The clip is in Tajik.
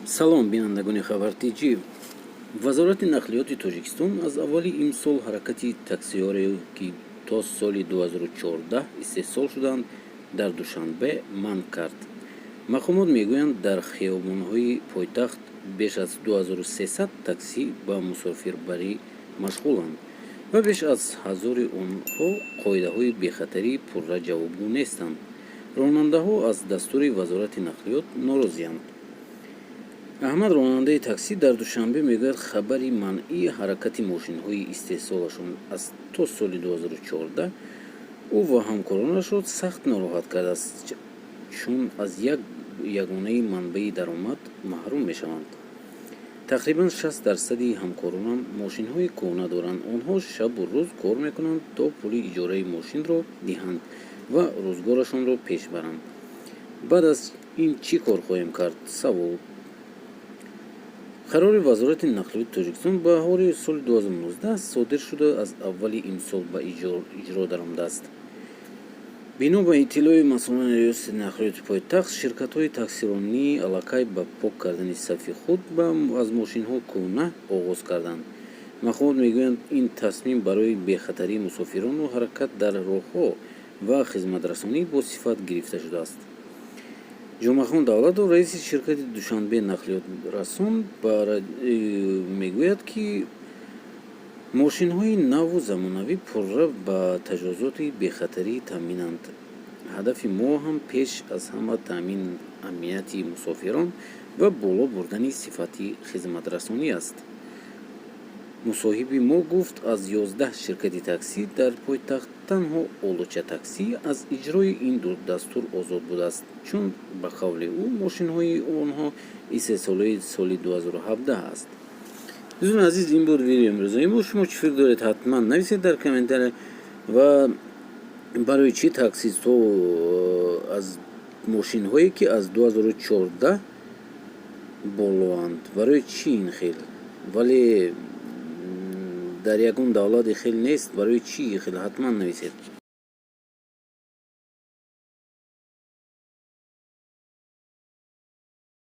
Салом, бинандагони Хабар Тҷ. Вазорати нақлиёти Тоҷикистон аз аввали имсол ҳаракати таксиҳоре, ки то соли 2014 истеҳсол шуданд, дар Душанбе манъ кард. Мақомот мегӯянд, дар хиёбонҳои пойтахт беш аз 2300 таксӣ ба мусофирбарӣ машғуланд ва беш аз ҳазори онҳо қоидаҳои бехатарӣ пурра ҷавобгӯ нестанд. Ронандаҳо аз дастури Вазорати нақлиёт норозианд. Аҳмад, ронандаи таксӣ дар Душанбе, мегӯяд, хабари манъи ҳаракати мошинҳои истеҳсолашон аз то соли 2014 ӯ ва ҳамкоронашро сахт нороҳат кардааст, чун аз як ягонаи манбаи даромад маҳрум мешаванд. Тақрибан 60 дарсади ҳамкоронам мошинҳои кӯҳна доранд. Онҳо шабу рӯз кор мекунанд, то пули иҷораи мошинро диҳанд ва рӯзгорашонро пеш баранд. Баъд аз ин чӣ кор хоҳем кард? Савол. Қарори Вазорати нақлиёти Тоҷикистон баҳори соли 2019 содир шуда, аз аввали имсол ба иҷро даромадааст. Бино ба иттилои масъулони Риёсати нақлиёти пойтахт, ширкатҳои таксиронӣ аллакай ба пок кардани сафи худ аз мошинҳои кӯҳна оғоз карданд. Мақомот мегӯянд, ин тасмим барои бехатарии мусофирону ҳаракат дар роҳҳо ва хизматрасонӣ бо сифат гирифта шудааст. Ҷумъахон Давлатов, раиси ширкати Душанбе нақлиётрасон, мегӯяд, ки мошинҳои наву замонавӣ пурра ба таҷҳизоти бехатарӣ таъминанд. Ҳадафи мо ҳам пеш аз ҳама таъмини амнияти мусофирон ва боло бурдани сифати хизматрасонӣ аст. Мусоҳиби мо гуфт, аз 11 ширкати таксӣ дар пойтахт танҳо Олуча таксӣ аз иҷрои ин дастур озод будааст, чун, ба қавли ӯ, мошинҳои онҳо истеҳсолои соли 2017 аст. Дӯстони азиз, ин буд видеои имрӯзаи мо. Шумо чӣ фикр доред, ҳатман нависед дар комментария. Ва барои чӣ таксистҳо аз мошинҳое, ки аз 2014 болоанд, барои чӣ ин хел? Вале дар ягон давлати хел нест. Барои чӣ хел? Ҳатман нависед.